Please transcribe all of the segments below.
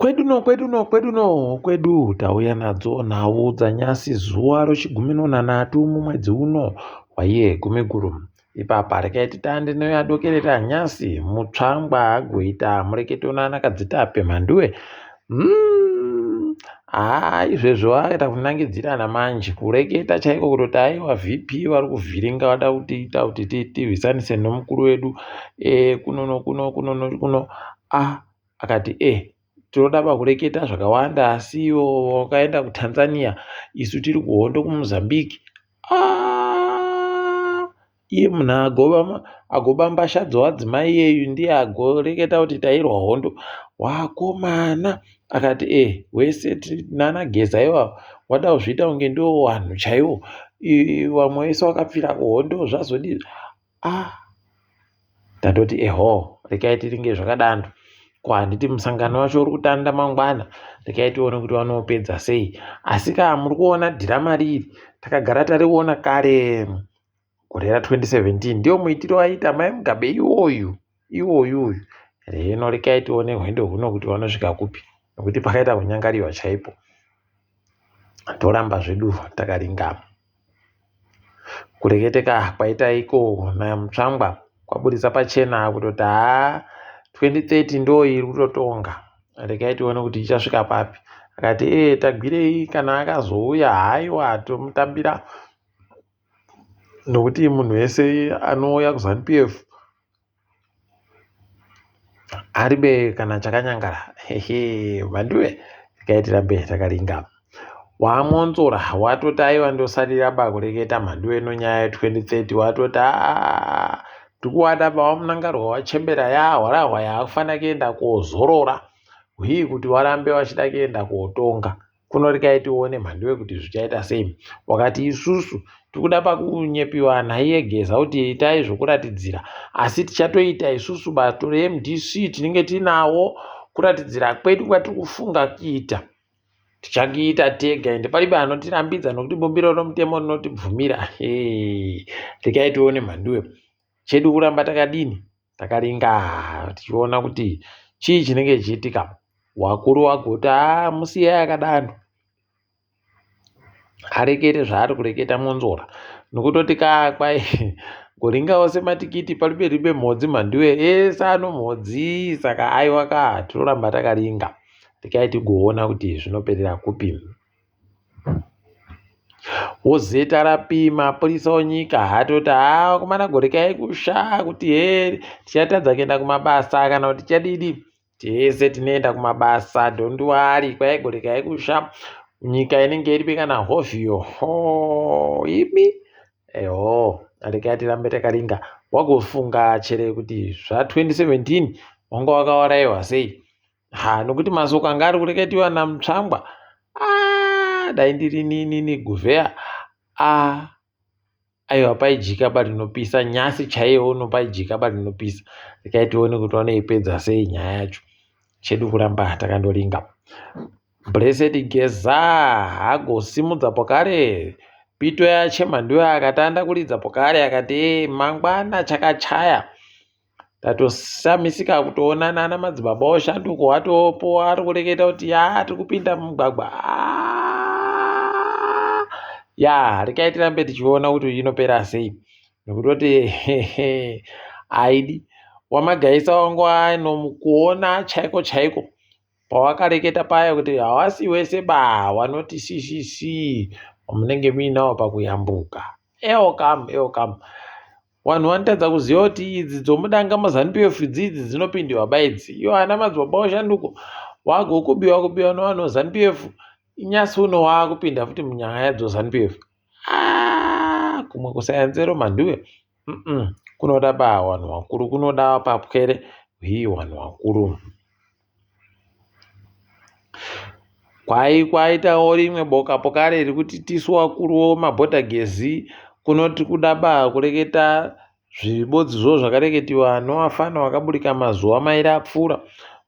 Kwedu no kwedu no kwedu no kwedu tauya nadzo nhau dzanyasi zuva rochigumi nonanhatu mumwedzi uno waiye gumiguru. Ipapa rekai titande neyadokerera nyasi mutsvangwa agoita mureketo nana kadzitape mhanduwe. Haa izvezvo akaita kunangidzirana manje kureketa chaiko kutoti aiwa VP vari kuvhiringa vada kutiita kuti tirwisanise nomukuru wedu e, kuno nokuno kuno nokuno ah akati e tinoda pakureketa zvakawanda asi ivo vakaenda kuTanzania isu tiri kuhondo kuMozambique ah iye munhu agoba agoba mbasha dzowadzimai iyeyu ndiye agoreketa kuti tairwa hondo wakomana akati e wese nana geza iwawo wada kuzviita kunge ndiwo wanhu chaiwo vamwe vese wakapfira kuhondo zvazodii ah Ndatoti ehoo rekai tiringe zvakadando ko handiti musangano wacho uri kutanda mangwana rekai tione kuti vanoupedza sei asi ka muri kuona dhirama riri takagara tariona kare gore ra 2017 ndiyo muitiro aiita mai Mugabe iwoyu iwoyu uyu reno rekai tione hwendo huno kuti vanosvika kupi nokuti pakaita kunyangariwa chaipo toramba zvedu takaringama. Kureketeka kwaita iko naMutsvangwa kwaburitsa pachena kutoti haa 2030 ndo iri kutotonga regai tione kuti ichasvika papi. Akati ee Tagwirei kana akazouya haiwa tomutambira nokuti munhu wese anouya kuZanu PF aribe kana chakanyangara hehe mhanduwe regai tirambe takaringa wamwonzora watoti aiwa ndosarira ba kureketa mhanduwe nonyaya ye2030 watoti aa ndikuwada bawamunangarwa wachembera yahwarahwa yaakufanira kuenda kozorora hwii kuti warambe wachida kuenda kotonga Kuno rekai tione mhanduwe kuti zvichaita sei. Wakati isusu tikuda pakunyepiwa naiye Geza kuti itai zvokuratidzira asi tichatoita isusu bato reMDC tinenge tinawo kuratidzira kwedu kwatiri kufunga kuita tichakuita tega ende paribe anotirambidza nokuti bumbiro romutemo rinotibvumira. Rekai tione mhanduwe chedu kuramba takadini takaringa tichiona kuti chii chinenge chichiitika wakuru wagoti haa musiyai akadaro arekete zvaari kureketa Mwonzora nokutoti kaa kwai goringawo sematikiti paribe ribe mhodzi mhanduwe ese anomhodzi saka aiwa ka tinoramba takaringa rekai tigoona kuti zvinoperera kupi. WoZRP mapurisa onyika hatoti haa vakomana gorekai kusha kuti hee tichatadza kuenda kumabasa kana kuti tichadidi tese tinoenda kumabasa don't worry kwai gorekai kusha nyika inenge iripi kana hovhiyo ho imi eho regai tirambe takaringa wagofunga chere kuti zva 2017 wanga wakauraiwa sei Ha nokuti masoko anga ari kureketiwa naMutsvangwa ah, dai ndiri ninini guvheya ah, aiwa paijika ba rinopisa nyasi chaiye uno paijika ba rinopisa rekai tione kuti vanoipedza sei nyaya yacho chedu kuramba takandoringa Blessed Geza agosimudza pokare pito yachema ndiyo akatanda kuridza pokare akati mangwana chakachaya Tatoshamisika kutoonana ana madzibaba oshanduko watopo ari kureketa kuti ya tiri kupinda mumugwagwa ah! ya rekai tirambe tichiona kuti inopera sei nekutoti aidi wamagaisa wangu anomukuona chaiko chaiko pawakareketa paya kuti hawasi wese ba wanoti ccc wamunenge muinawo pakuyambuka eokam eokam Vanhu vanotadza kuziva kuti idzi dzomudanga muZanu PF dzidzi dzinopindiwa ba idzi. Iwo ana madzibaba oshanduko wagokubiwa kubiwa nevanhu veZanu PF inyasi uno waakupinda futi munyaya dzoZanu PF. Ah, kumwe kusayanzero mhanduwe. Mm -mm. Kunoda ba vanhu vakuru, kunoda papwere hii vanhu vakuru. Kwai kwaitawo rimwe boka pokare rekuti tisu wakuruwo mabhodhagezi kunoti kuda ba kureketa zvibodzi zvo zvakareketiwa nowafana wakaburika mazuva mairi apfuura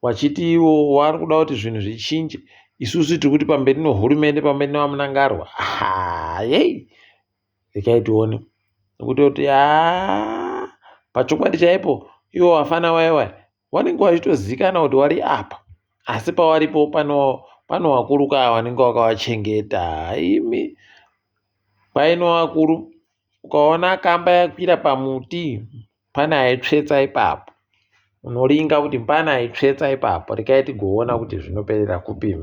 wachiti iwo wari kuda kuti zvinhu zvichinje isusu tiri kuti pamberi nehurumende pamberi nevamunangarwa hayei rekai tione nokutoti haa pachokwadi chaipo iwo wafana waya waya wanenge wachitozikana kuti wari apa. Asi pawaripo pano pano wakuru ka wanenge wakawachengeta imi paino wakuru ukaona kamba yakwira pamuti pane aitsvetsa ipapo unoringa kuti pane aitsvetsa ipapo rekai tigoona kuti zvinoperera kupi.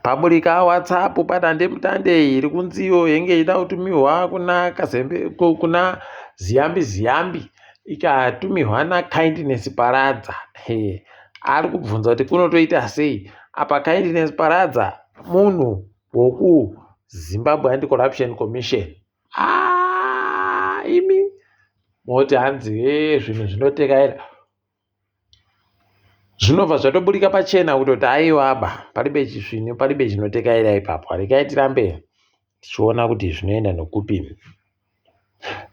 Paburika WhatsApp padandemutande iri kunzi iyo yenge ichida kutumirwa kuna Kazembe kuna Ziyambi Ziyambi ikatumirwa naKindness Paradza. He, ari kubvunza kuti kunotoita sei apa Kindness Paradza munhu wokuZimbabwe Anti-Corruption Commission. Ah, imi moti hanzi he zvinhu zvinotekaira Zvinobva zvatoburika pachena kutoti aiwaba paribe chisvinu paribe chinotekaira ipapo regai tirambe tichiona kuti zvinoenda nokupi.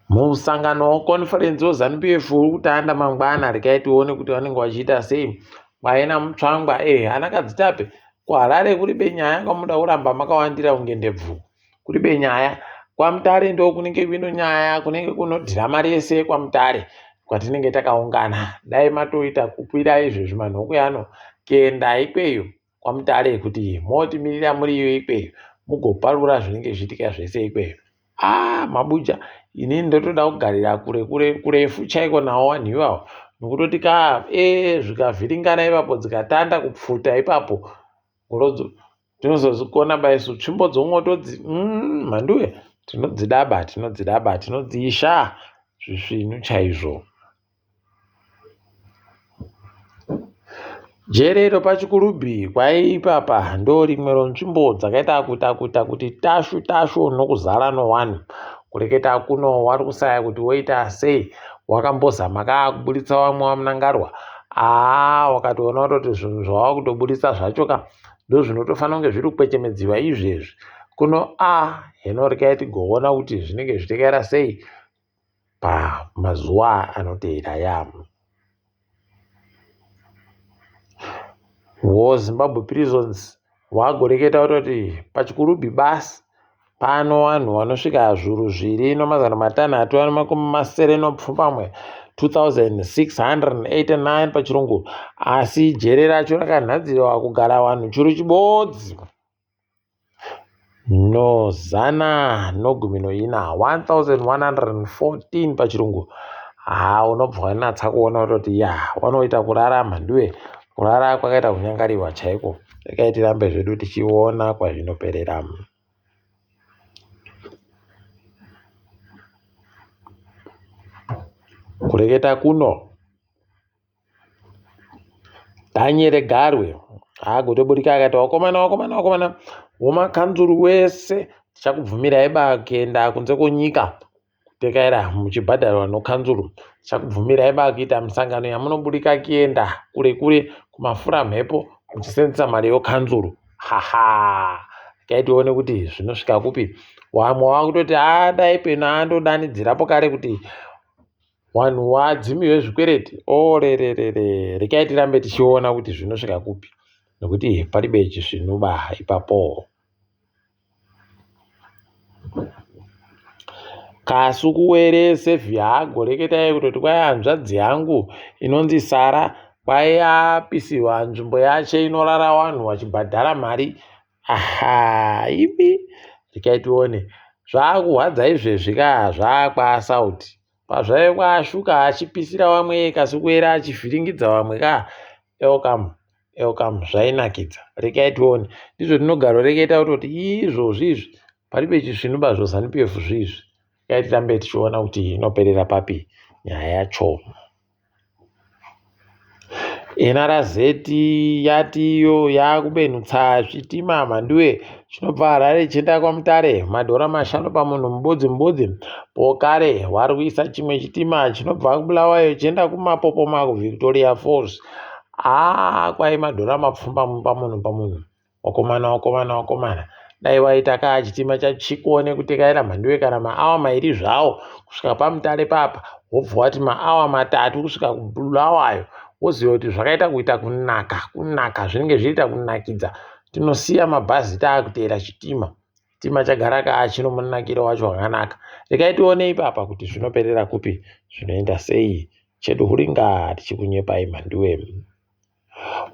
Musangano weconference weZanu PF uri kutanda mangwana regai tione kuti vanenge vachiita sei. Kwaina Mutsvangwa eh ana Kadzitape kuHarare kuribe nyaya kwamuda kuramba makawandira kunge ndebvu. Kuribe nyaya. KwaMutare ndokunenge kuino nyaya kunenge kunodhira mari yese yekwaMutare kwatinenge takaungana. Dai matoita kukwira izvezvi manhokwe ano kuenda ikweyo kwaMutare kuti motimirira muriyo ikweyo mugoparura zvinenge zvichiitika zvese ikweyo. Ah mabuja inini ndotoda kugarira kure kure kurefu chaiko nawo vanhu iwawo nokutoti ka e zvikavhiringana ipapo dzikatanda kupfuta ipapo ngorodzo tinozozvikona ba isu tsvimbo dzomwoto dzi mm, mhanduwe tinodzidaba tinodzidaba tinodziisha zvisvinu chaizvo Jerero pachikurubhi kwaipapa ndorimwe ronzvimbo dzakaita kuita kuita kuti tashu tashu nokuzara nowani kureketa kuno wari kusaya kuti woita sei wakambozama kaa kuburitsa wamwe wamunangarwa aa wakatoona kutoti zvinhu zvawakutoburitsa zvacho ka ndozvinotofanira kunge zviri kukwechemedziwa izvezvi kuno a heno rekai tigoona kuti zvinenge zvichitekaira sei pamazuva anoteera ya wo Zimbabwe Prisons wagoreketa kutoti pachikurubhi basi pano vanhu vanosvika zvuru zviri nomazana matanhatu ane makumi masere nopfumbamwe 2689 pachirungu asi jere racho rakanhadzirwa kugara vanhu churu chibodzi nozana nogumi noina 1114 pachirungu haa unobva wanatsa kuona kutoti ya wanoita kurara mhanduwe kurara kwakaita kunyangariwa chaiko rekai tirambe zvedu tichiona kwazvinoperera kureketa kuno Daniel Garwe agotoburika akati wakomana wakomana wakomana womakanzuru wese tichakubvumirai ba kuenda kunze kwenyika kutekaira muchibhadharwa nokanzuru tichakubvumirai ba kuita misangano yamunoburika kuenda kure kure kumafura mhepo muchisenzesa mari yokanzuru haha regai tione kuti zvinosvika kupi wamwe wakutoti adai peno andodanidzirapo kare kuti Wanhu wadzimiwe zvikwereti orererere rekai tirambe tichiona kuti zvinosvika kupi nekuti paribe chisvinuba ipapo. Kasukuwere Sevia agoreketai kutoti kwai hanzvadzi yangu inonzi Sara kwai apisiwa nzvimbo yache inorara wanhu wachibhadhara mari Aha imi regai tione zvakurwadza izvezvi ka zvaakwasauti pazvaive kwashuka achipisira vamwe kasukuwere achivhiringidza vamwe ka elcam elcam zvainakidza regai tione ndizvo tinogaroreketa kutoti izvozvi izvi paribe chisvinu bazvo zanup f zviizvi regai tirambe tichiona kuti inoperera papi nyaya yacho. NRZ yati iyo yakubenutsa zvitima mhanduwe chinobva Harare chichienda kwaMutare madhora mashanu pamunhu mubodzi mubodzi pokare vari kuisa chimwe chitima chinobva kuBulawayo chichienda kuMapopoma kuVictoria Falls haa kwai madhora mapfumbamwe pamunhu pamunhu Wakomana wakomana wakomana dai waita kaa chitima chachikone kutekaira mhanduwe kana maawa mairi zvawo kusvika pamutare papa wobva wati maawa matatu kusvika kubulawayo woziva kuti zvakaita kuita kunaka kunaka zvinenge zviita kunakidza tinosiya mabhazi taakuteera chitima chitima chagara kaa chino munakiro wacho wakanaka rekai tione ipapa kuti zvinoperera kupi zvinoenda sei. Chedu huringa tichikunyepai mhanduwe.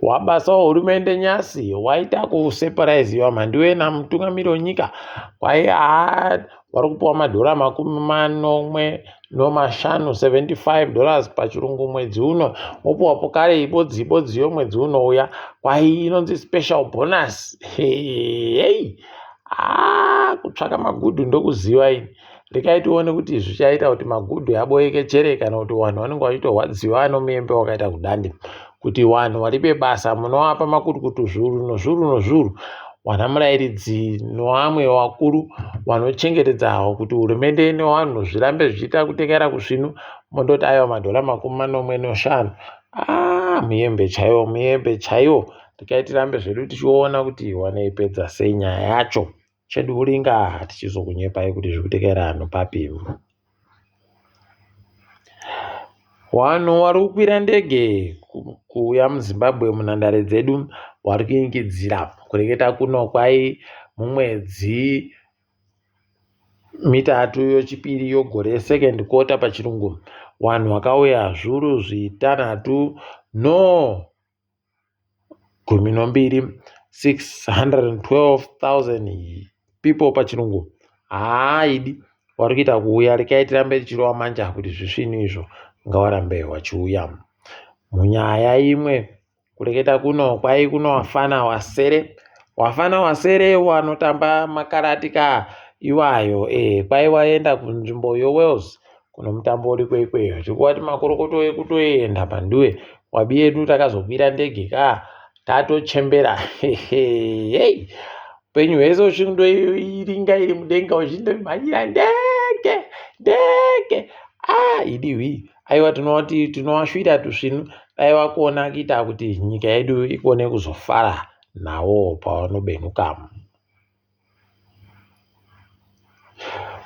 Wabasa wehurumende nyasi waita kuseparaiziwa mhanduwe namutungamiri wenyika kwai haa wari kupiwa madhora 75, $75 pachirungu mwedzi uno, wopiwa pokare ibodzi ibodziyo mwedzi unouya, kwai inonzi special bonus. Hei, haa kutsvaka magudhu ndokuziva ini. Rekai tione kuti zvichaita kuti magudhu aboeke chere kana kuti vanhu vanenge vachitorwadziwa nomuembe wakaita kudandi. Kuti vanhu varipe basa munovapa makutukutu zviuru nozviuru nozviuru, vana murairidzi nevamwe vakuru vanochengetedza kuti hurumende nevanhu zvirambe zvichiita kutekaira kusvinu, mondoti aiwa madhora 75. Ah, muembe chaiwo, muembe chaiwo. Rekai tirambe zvedu tichiona kuti vanoipedza sei nyaya yacho. Chedu huringa tichizokunyepai kuti zviri kutekaira vanhu papi. Vanhu vari kukwira ndege kuuya muZimbabwe munhandare dzedu vari kuingidzira kureketa kuno kwai mumwedzi mitatu yochipiri yogore, second quarter pachirungu, vanhu vakauya zviuru zvitanhatu no 12, 612,000 people pachirungu. Haaidi vari kuita kuuya, rekai tirambe tichirova manja kuti zvisvinu izvo, ngavarambe vachiuya. Munyaya imwe kureketa kuno kwai kuno wafana wasere, wafana wasere wanotamba makarati ka iwayo e kwai waenda kunzvimbo yoWales kuno mutambo uri kwekweyo. Tikuwati makorokoto ekutoenda panduwe wabi yedu takazokwira ndege ka tatochembera. Hei, upenyu hwese uchindoiringa iri mudenga uchindomhanyira ndege ndege. Ah, idiwi aiwa, tinoti tinowashwira tusvinu, dai wakona kuita kuti nyika yedu ikone kuzofara nawo pavanobenuka.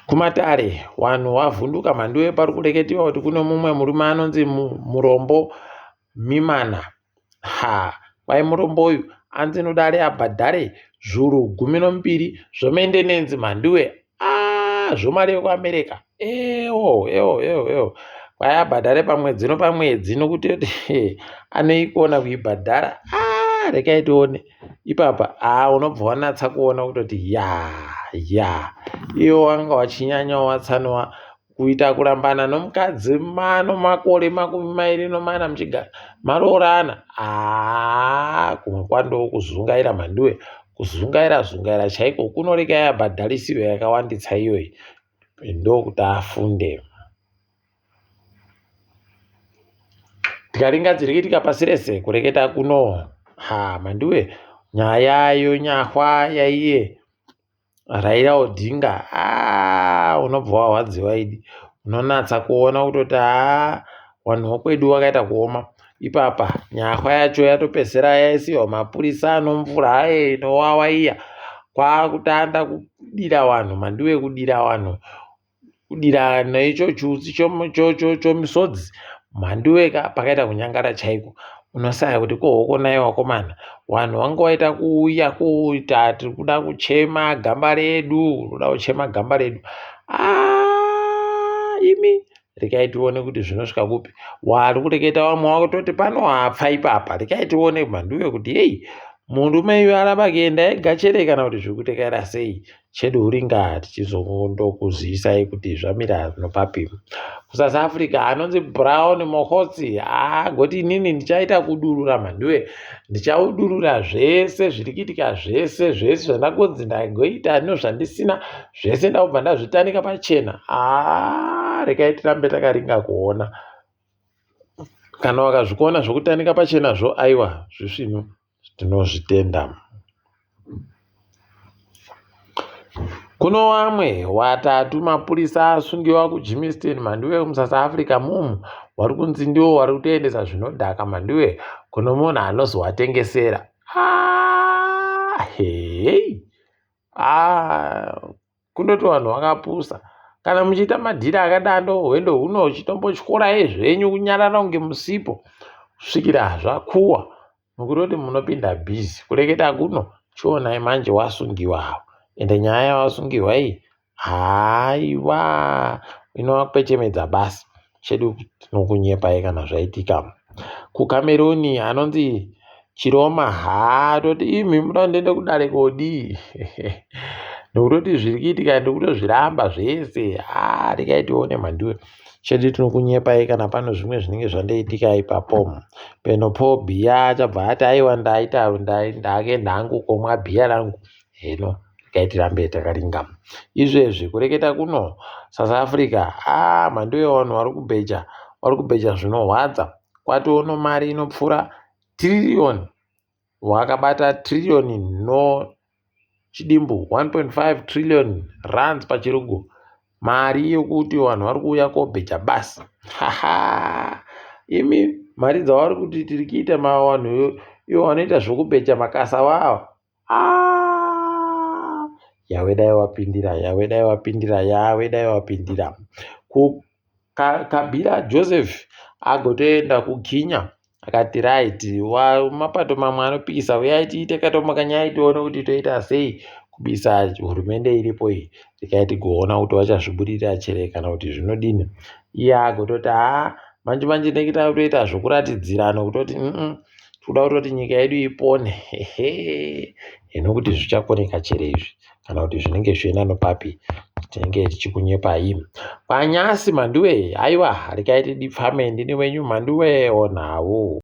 Kumatare vanhu vavhunduka mhanduwe pari kureketiwa kuti kune mumwe murume anonzi Murombo Mimana. Ha, kwai murombo uyu anzi nodare abhadhare zviuru 12 zvomendenenzi mhanduwe. Ah, zvomari yekuAmerica. Ewo, ewo, ewo, ewo. Kwai abhadhare pamwedzi nopamwedzi nokuti anoikona kuibhadhara. Ah, rekai tione ipapa. Ah, unobva wanatsa kuona kutoti ya ya iwo wanga wachinyanya watsanwa kuita kurambana nomukadzi mano makore 24 muchigara maroorana. Haa, kumwe kwando kuzungaira mhanduwe, kuzungaira zungaira chaiko kunoreka yabhadharisiwe yakawanditsa iyoyi, ndokuti afunde. Tikaringa dziri kuitika pasi rese kureketa kuno, ha mhanduwe, nyaya yonyahwa yaiye Raila Odinga, aa unobva warwadziwa idi, unonatsa kuona kutoti haa vanhu vokwedu vakaita kuoma ipapa. Nyahwa yacho yatopedzisira yaisiwa mapurisa anomvura aye inowawa iya, kwakutanda kudira vanhu mhanduwe, kudira vanhu, kudira neicho chiutsi chomisodzi mhanduwe ka, pakaita kunyangara chaiko. Unosaya kuti ko hoko nai wakomana, vanhu vanga vaita kuuya kuita tiri kuda kuchema gamba redu, kuda kuchema gamba redu. Ah, imi rekai tione kuti zvinosvika kupi. Wari kureketa vamwe vakutoti pano hapfa ipapa, rekai tione mhanduwe kuti hei murume uyu aramba kuenda ega chere kana kuti zviri kutekaira sei. Chedu huringa tichizondokuzivisai kuti zvamira nopapi. KuSouth Africa anonzi Brown Mogotsi agoti inini ndichaita kudurura mhanduwe, ndichaudurura zvese zviri kuitika, zvese zvese zvandagonzi ndagoita nozvandisina zvese ndakubva ndazvitanika pachena. Haa, rekai tirambe takaringa kuona kana wakazvikona zvokutanika pachenazvo. Aiwa, zvisvinu tinozvitenda. Kuno vamwe watatu mapurisa asungiwa kuGermiston mhanduwe muSouth Africa mumu vari kunzi ndivo vari kutoendesa zvinodhaka mhanduwe kuno munhu anozovatengesera. Ah, hei, ah, kundoti vanhu vakapusa kana muchiita madhiri akadando, hwendo huno chitombotyorai zvenyu kunyarara kunge musipo kusvikira zvakuwa, nokutoti munopinda bhizi kureketa kuno. Chionai manje wasungiwa avo, ende nyaya yawasungirwa iyi haiwa inovakwechemedza basi. Chedu tinokunyepai kana zvaitika. KuCameroon anonzi Chiroma haa toti imi muda ndiende kudare kodii nokutoti zviri kuitika ndikutozviramba zvese haa regai tione mhanduwe chedu tinokunyepai kana pano zvimwe zvinenge zvandoitika ipapo. Peno Paul Biya achabva ati aiwa ndaita ndake hangu komwa bhiya rangu heno regai tirambe takaringa. Izvezvi kureketa kuno South Africa haa mhanduwe vanhu vari kubheja vari kubheja zvinorwadza kwatoono mari inopfuura tiriyoni wakabata tiriyoni no chidimbu 1.5 trillion rands pachirungu mari yekuti vanhu vari kuuya kobheja basi haha imi mari dzavari kuti tiri kuita mavanhu ivo vanoita zvokubheja makasa vava ah! Yawe dai wapindira yawe dai wapindira yawe dai wapindira Kabila Joseph agotoenda kuKenya akati right mapato mamwe anopikisa uyai tiite katomakanyai tione kuti toita sei kubisa hurumende iripo iyi regai tigoona kuti vachazvibudirira chere kana kuti zvinodini iye agototi haa manje manje tinenge takutoita zvokuratidzira nokutoti mm tikuda kutoti nyika yedu ipone hehe hino kuti zvichakoneka chere izvi kana kuti zvinenge zvichienda nopapi tinenge tichikunyepai kwanyasi mhanduwe aiwa regai tidipfame ndini wenyu mhanduwe onhau.